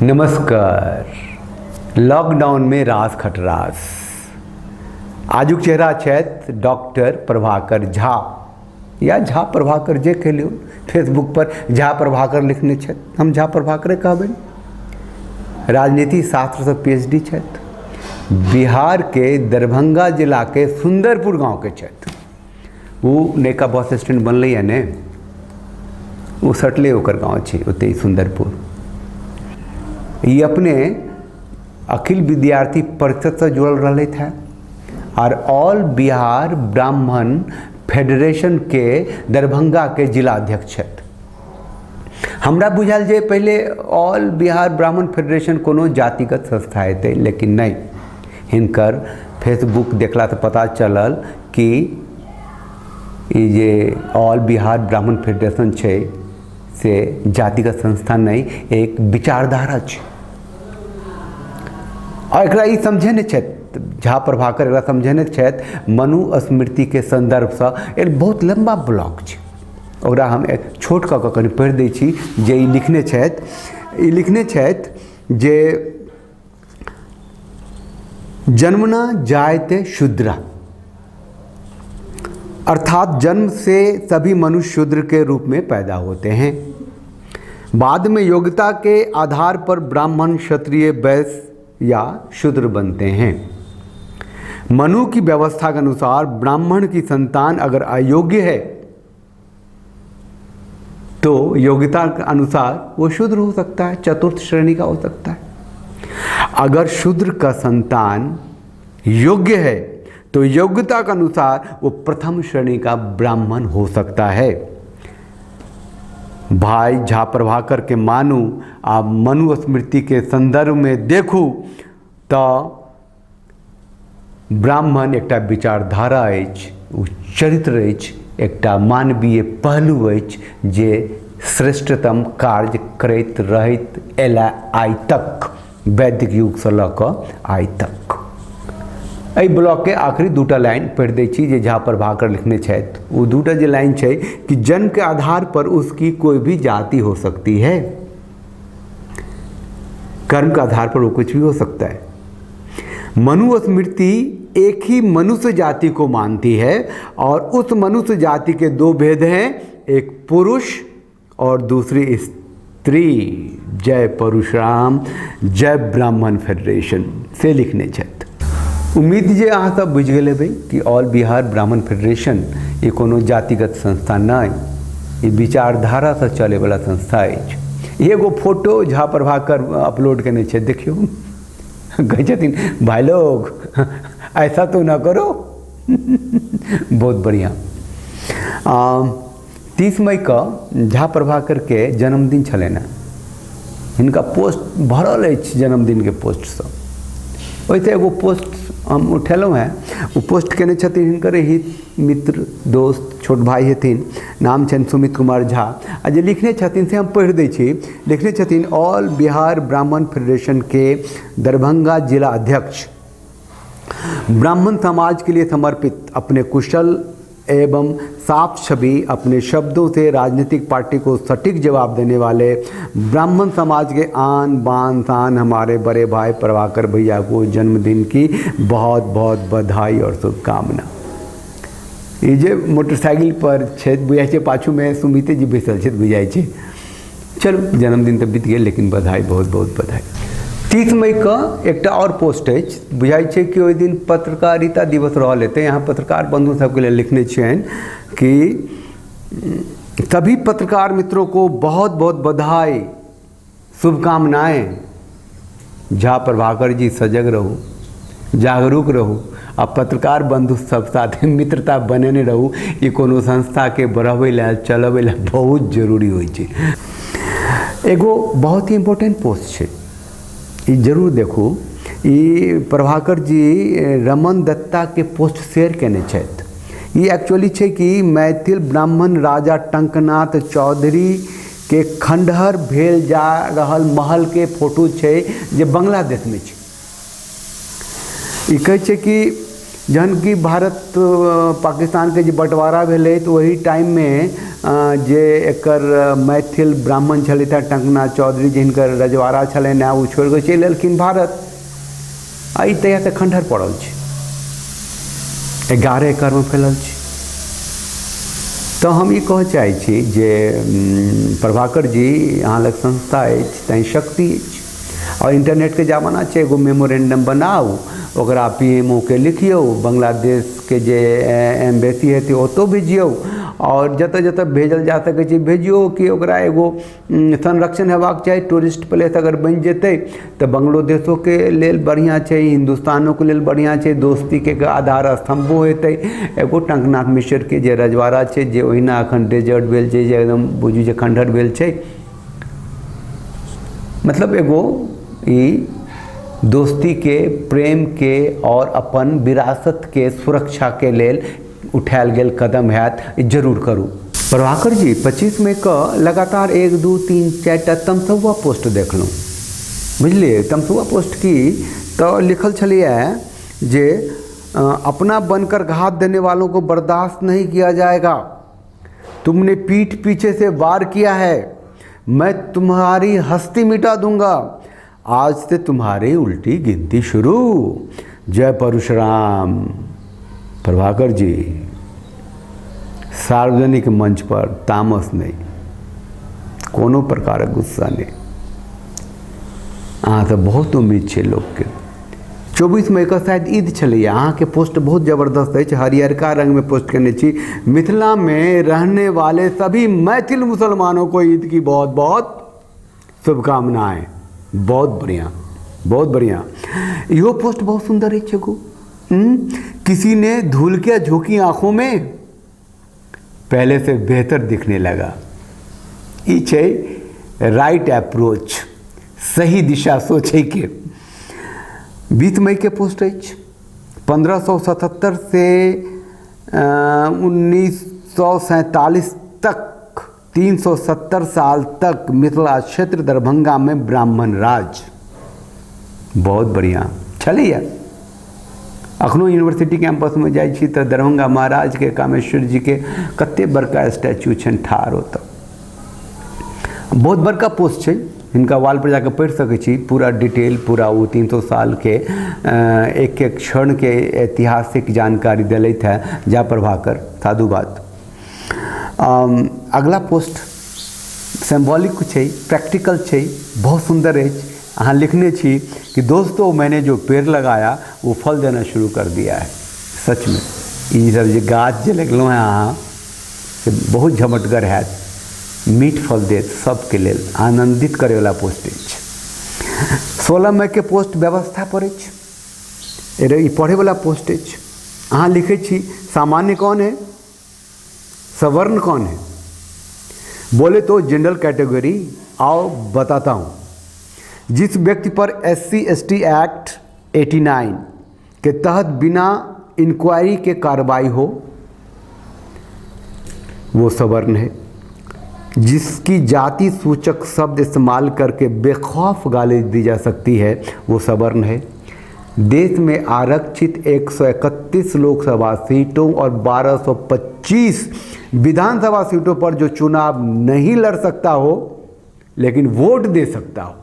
नमस्कार। लॉकडाउन में रास खटरास आजुक चेहरा छथि डॉक्टर प्रभाकर झा या झा प्रभाकर जे कहि लियौ, फेसबुक पर झा प्रभाकर लिखने छथि, हम झा प्रभाकरे कहबनि। राजनीति शास्त्रसँ पीएचडी छथि, बिहार के दरभंगा जिला के सुंदरपुर गांव के छथि। ओ नयका बस स्टैंड बनलैए ने, ओ सटले ओकर गाँव छै, ओतहि सुंदरपुर। ई अपने अखिल विद्यार्थी परिषदसँ जुड़ल रहलथि हेँ और ऑल बिहार ब्राह्मण फेडरेशन के दरभंगा के जिला अध्यक्ष छथि। हमरा बुझायल जे पहिले ऑल बिहार ब्राह्मण फेडरेशन कोनो जातिगत संस्था हेतै, लेकिन नहि। हिनकर फेसबुक देखला तऽ पता चलल कि ई जे ऑल बिहार ब्राह्मण फेडरेशन छै से जातिगत संस्था नहि, एक विचारधारा छै। और एकरा ई समझेने छथि झा प्रभाकर, एकरा समझेने छथि मनुस्मृतिके सन्दर्भसँ। एक बहुत लम्बा ब्लॉग छै, ओकरा हम एक छोट कऽ कऽ कनि पढ़ि दै छी जे ई लिखने छथि। ई लिखने छथि जे जन्मना जायते शूद्र, अर्थात जन्म से सभी मनुष्य शूद्र के रूप में पैदा होते हैं, बाद में योग्यता के आधार पर ब्राह्मण, क्षत्रिय, वैश्य या शूद्र बनते हैं। मनु की व्यवस्था के अनुसार ब्राह्मण की संतान अगर अयोग्य है तो योग्यता के अनुसार वो शूद्र हो सकता है, चतुर्थ श्रेणी का हो सकता है। अगर शूद्र का संतान योग्य है तो योग्यता के अनुसार वो प्रथम श्रेणी का ब्राह्मण हो सकता है। भाई झा प्रभाकर के मानू आ मनुस्मृति के संदर्भ में देखू तो ब्राह्मण एकटा विचारधारा अछि, ओ चरित्र अछि, एकटा मानवीय पहलू अछि जे श्रेष्ठतम कार्य करैत रहैत अयला आइ तक, वैदिक युगसँ लऽ कऽ आइ तक। एहि ब्लॉगके आखिरी दूटा लाइन पढ़ि दै छी जे झा प्रभाकर लिखने छथि। ओ दूटा जे लाइन छै कि जन्म के आधार पर उसकी कोई भी जाति हो सकती है, कर्म के आधार पर वो कुछ भी हो सकता है। मनुस्मृति एक ही मनुष्य जाति को मानती है और उस मनुष्य जाति के दो भेद हैं, एक पुरुष और दूसरी स्त्री। जय परशुराम, जय ब्राह्मण फेडरेशन से लिखने छथि। उम्मीद जे अहाँ सब बुझि गेल हेबै कि ऑल बिहार ब्राह्मण फेडरेशन ई कोनो जातिगत संस्था नहि, ई विचारधारासँ चलैवला संस्था अछि। एगो फोटो झा प्रभाकर अपलोड केने छै, देखियौ, कहै छथिन भाई लोग ऐसा तो न करो। बहुत बढ़िया। 30 मई के झा प्रभाकर के जन्मदिन छलनि हेँ। हिनका पोस्ट भरल अछि जन्मदिन के पोस्टसँ। ओहिसँ एगो पोस्ट हम उठेलहुँ हेँ, ओ पोस्ट केने छथिन हिनकर हित मित्र दोस्त छोट भाई हेथिन, नाम छनि सुमित कुमार झा, आ जे लिखने छथिन से हम पढ़ि दै छी। लिखने छथिन ऑल बिहार ब्राह्मण फेडरेशन के दरभंगा जिला अध्यक्ष ब्राह्मण समाज के लिए समर्पित अपने कुशल एवं साफ छवि अपने शब्दों से राजनीतिक पार्टी को सटीक जवाब देने वाले ब्राह्मण समाज के आन बान शान हमारे बड़े भाई प्रभाकर भैया को जन्मदिन की बहुत बहुत बधाई और शुभकामना। ई जे मोटरसाइकिल पर छथि, बुझाइ छै पाछूमे सुमिते जी बैसल छथि, बुझाइ छै। चलू, जन्मदिन तऽ बीत गेल, लेकिन बधाई, बहुत बहुत बधाई। 30 मई के एकटा और पोस्ट अछि, बुझाइ छै कि ओहि दिन पत्रकारिता दिवस रहल हेतै। यहाँ पत्रकार बंधु सबके लेल लिखने छियनि कि सभी पत्रकार मित्रों को बहुत बहुत बधाई, शुभकामनाएं। झा प्रभाकर जी सजग रहू, जागरूक रहू आ पत्रकार बंधु सब साथे मित्रता बनेने रहू। ई कोनो संस्था के बढ़ाबै लए, चलबै लए बहुत जरूरी होइ छै। एगो बहुत ही इम्पोर्टेंट पोस्ट छै, ई जरूर देखू। ई प्रभाकर जी रमन दत्ता के पोस्ट शेयर केने छथि। ई एक्चुअली छै कि मैथिल ब्राह्मण राजा टंकनाथ चौधरी के खंडहर भेल जा रहल महल के फोटो छै जे बांग्लादेश में छै। ई कहै छै कि जहन कि भारत पाकिस्तान के जे बंटवारा भेलै तऽ ओहि टाइममे जे एकर मैथिल ब्राह्मण छलथि हेँ टंकनाथ चौधरी, जे हिनकर रजवाड़ा छलनि हेँ, ओ छोड़ि कऽ चलि एलखिन भारत। आ ई तहियासँ खण्डहर पड़ल छै, 11 एकड़मे फैलल छै। तऽ हम ई कहऽ चाहै छी जे प्रभाकर जी, अहाँ लग संस्था अछि तैँ शक्ति अछि, आओर इन्टरनेटके जमाना छै, एगो मेमोरेंडम बनाउ, ओकरा पी एम ओ के लिखियौ, बांग्लादेशके जे एम्बेसी हेतै ओतौ भेजियौ, आओर जतऽ जतऽ भेजल जा सकै छै भेजियौ कि ओकरा एगो संरक्षण हेबाक चाही। टूरिस्ट प्लेस अगर बनि जेतै तऽ बांग्लोदेशोके लेल बढ़िआँ छै, हिन्दुस्तानोके लेल बढ़िआँ छै, दोस्तीके आधार स्तम्भो हेतै। एगो टंकनाथ मिश्रके जे रजवाड़ा छै, जे ओहिना एखन डेजर्ट भेल छै, जे एकदम बुझू जे खण्डहर भेल छै, मतलब एगो ई दोस्तीके, प्रेमके आओर अपन विरासतके सुरक्षाके लेल उठायल गेल कदम हैत, ई जरूर करू। प्रभाकर जी, 25 मई के लगातार 1 2 3 4टा तमसौआ पोस्ट देखलहुँ, बुझलियै? तमसौआ पोस्ट की तऽ लिखल छलैए जे अपना बनकर घात देने वालों को बर्दाश्त नहीं किया जाएगा, तुमने पीठ पीछे से वार किया है, मैं तुम्हारी हस्ती मिटा दूंगा, आज से तुम्हारी उल्टी गिनती शुरू, जय परशुराम। प्रभाकर जी, सार्वजनिक मंच पर तामस नहीं, कोनो प्रकारक गुस्सा नहीं, अहाँ तऽ बहुत उम्मीद छै लोकके। 24 मई के शायद ईद छलैए, अहाँके पोस्ट बहुत जबरदस्त अछि, हरियरका रंगमे पोस्ट केने छी, मिथिला में रहने वाले सभी मैथिल मुसलमानों को ईद की बहुत बहुत शुभकामनाएं। बहुत बढ़िया, बहुत बढ़िया, इहो पोस्ट बहुत सुंदर अछि एगो। किसी ने धूल के झोंकी आंखों में पहले से बेहतर दिखने लगा। ई छै राइट अप्रोच, सही दिशा सोचै के। 20 मई के पोस्ट अछि, 1577 से 1947 तक 370 साल तक मिथिला क्षेत्र दरभंगा में ब्राह्मण राज। बहुत बढ़िया छलैया। अखनो यूनिवर्सिटी कैंपस में जाइ छी तऽ दरभंगा महाराज के, कामेश्वर जी के कते बड़का स्टैचू छनि ठाढ़ ओतऽ। बहुत बड़का पोस्ट छै, हिनका वाल पर जाके पढ़ि सकै छी पूरा डिटेल, पूरा ओ 300 साल के एक एक क्षण के ऐतिहासिक जानकारी देलथि है जय प्रभाकर, साधुवाद। अगला पोस्ट सिम्बॉलिक छै, प्रैक्टिकल छै, बहुत सुंदर अछि। अहाँ लिखने छी कि दोस्तों मैंने जो पेड़ लगाया वो फल देना शुरू कर दिया है। सच में ई सब जे गाछ जे लगलहुँ हैं अहाँ से बहुत झमटगर हैत, मीठ फल देत, सबके लेल आनंदित करैवला पोस्ट अछि। 16 मई के पोस्ट व्यवस्था पर अछि, ई पढ़ैवला पोस्ट अछि। अहाँ लिखै छी सामान्य कौन है, सवर्ण कौन है, बोले तो जनरल कैटेगरी, आओ बताता हूँ। जिस व्यक्ति पर SC ST act 89 के तहत बिना इंक्वायरी के कार्रवाई हो वो सवर्ण है, जिसकी जाति सूचक शब्द इस्तेमाल करके बेखौफ गाली दी जा सकती है वो सवर्ण है। देश में आरक्षित 131 लोकसभा सीटों और 1225 विधानसभा सीटों पर जो चुनाव नहीं लड़ सकता हो लेकिन वोट दे सकता हो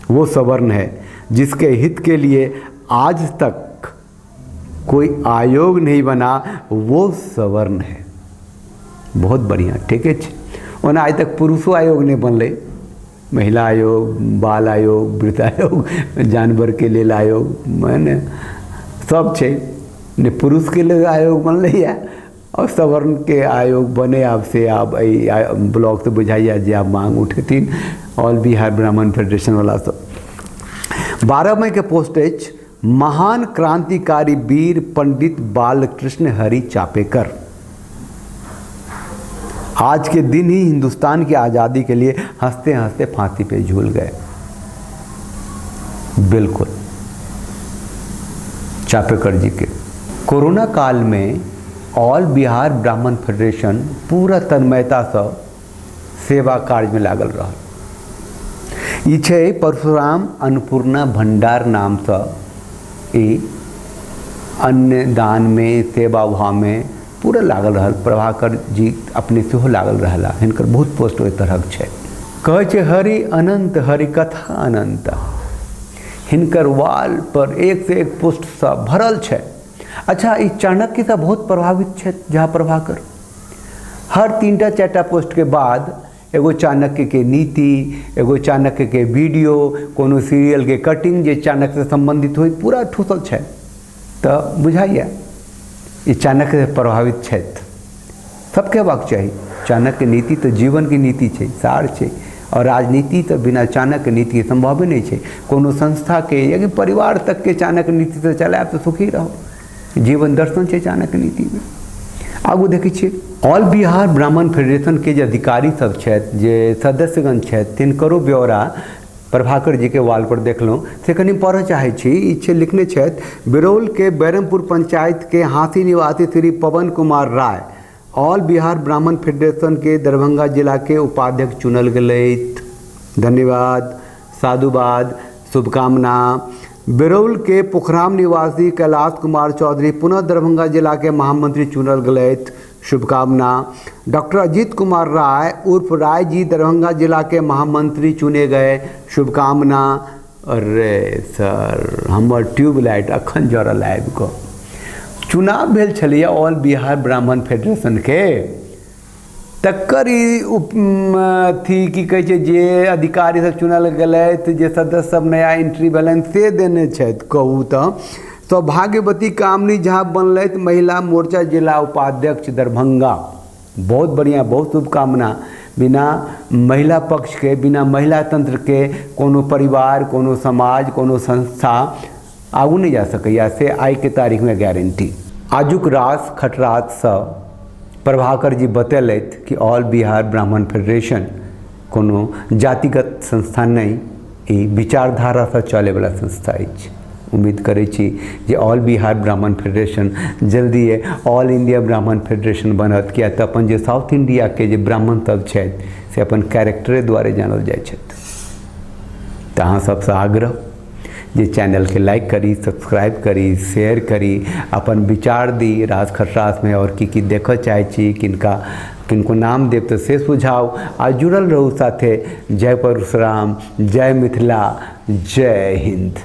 वो सवर्ण है, जिसके हित के लिए आज तक कोई आयोग नहीं बना वो सवर्ण है। बहुत बढ़िया, ठीक है। ओना आइ तक पुरुषो आयोग नहीं बनलै, महिला आयोग, बाल आयोग, वृद्ध आयोग, जानवर के लेल आयोग, माने सब छै, ने पुरुष के लेल आयोग बनलैए और सवर्ण के आयोग बने। आब से आब एहि ब्लॉग से बुझाइए जे आब मांग उठेथिन ऑल बिहार ब्राह्मण फेडरेशन वाला सब। 12 मई के पोस्ट अछि, महान क्रांतिकारी वीर पंडित बालकृष्ण हरि चापेकर आज के दिन ही हिंदुस्तान की आज़ादी के लिए हंसते हंसते फांसी पे झूल गए। बिल्कुल चापेकर जी के कोरोना काल में ऑल बिहार ब्राह्मण फेडरेशन पूरा तन्मयता से सेवा कार्य में लागल रहल। ई छै परशुराम अन्नपूर्णा भंडार नाम से ई अन्नदान में सेवा भाव में पूरा लागल रहल। प्रभाकर जी अपने सेहो लागल रहला, हिनकर बहुत पोस्ट ओहि तरहक छै। कहै छै हरि अनंत हरि कथा अनंत, हिनकर वाल पर एक से एक पोस्ट सब भरल छै। अच्छा, ई चाणक्यसँ बहुत प्रभावित छथि झा प्रभाकर। हर 3टा 4टा पोस्टके बाद एगो चाणक्यके नीति, एगो चाणक्यके वीडियो, कोनो सीरियलके कटिंग जे चाणक्यसँ सम्बन्धित होइ, पूरा ठूसल छै। तऽ बुझाइए ई चाणक्यसँ प्रभावित छथि। सबके हेबाक चाही। चाणक्य नीति तऽ जीवनके नीति छै, सार छै। और राजनीति तऽ बिना चाणक्य नीतिके सम्भवे नहि छै। कोनो संस्थाके या कि परिवार तकके चाणक्य नीतिसँ चलायब तऽ सुखी रहब। जीवन दर्शन छै चाणक्य नीतिमे। आगू देखै छियै ऑल बिहार ब्राह्मण फेडरेशनके जे अधिकारी सब छथि, जे सदस्यगण छथि, तिनकरो ब्यौरा प्रभाकर जीके वाल पर देखलहुँ, से कनि पढ़ऽ चाहै छी। ई छै, लिखने छथि बिरौलके बैरमपुर पंचायतके हाथी निवासी श्री पवन कुमार राय ऑल बिहार ब्राह्मण फेडरेशनके दरभंगा जिलाके उपाध्यक्ष चुनल गेलथि। धन्यवाद, साधुवाद, शुभकामना। बिरौल के पोखराम निवासी कैलाश कुमार चौधरी पुनः दरभंगा जिला के महामंत्री चुनल गेलथि। शुभकामना। डॉक्टर अजीत कुमार राय उर्फ राय जी दरभंगा जिला के महामंत्री चुने गए। शुभकामना। अरे सर, हमर ट्यूबलाइट अखन जरल आबि कऽ। चुनाव भेल छलैए ऑल बिहार ब्राह्मण फेडरेशन के, तकर ई अथी की कहै छै, जे अधिकारी सब चुनल गेलथि, जे सदस्य सब नया एंट्री भेलनि से देने छथि। कहू तऽ सौभाग्यवती कामनी झा बनलथि महिला मोर्चा जिला उपाध्यक्ष दरभंगा। बहुत बढ़िआँ, बहुत शुभकामना। बिना महिला पक्षके, बिना महिला तंत्रके कोनो परिवार, कोनो समाज, कोनो संस्था आगू नहि जा सकैए, से आइके तारीखमे गारंटी। आजुक रास खटरातसँ प्रभाकर जी बतेलथि कि ऑल बिहार ब्राह्मण फेडरेशन कोनो जातिगत संस्था नहि, ई विचारधारासँ चलैवला संस्था अछि। उम्मीद करै छी जे ऑल बिहार ब्राह्मण फेडरेशन जल्दिए ऑल इंडिया ब्राह्मण फेडरेशन बनत, किया तऽ अपन जे साउथ इंडियाके जे ब्राह्मण सब छथि से अपन कैरेक्टरे दुआरे जानल जाइ छथि। तऽ अहाँ सबसँ आग्रह जे चैनलके लाइक करी, सब्सक्राइब करी, शेयर करी, अपन विचार दी रास खसरासमे और की की देखऽ चाहै छी, किनका किनको नाम देब तऽ से सुझाव, आ जुड़ल रहू साथे। जय परशुराम, जय मिथिला, जय हिंद।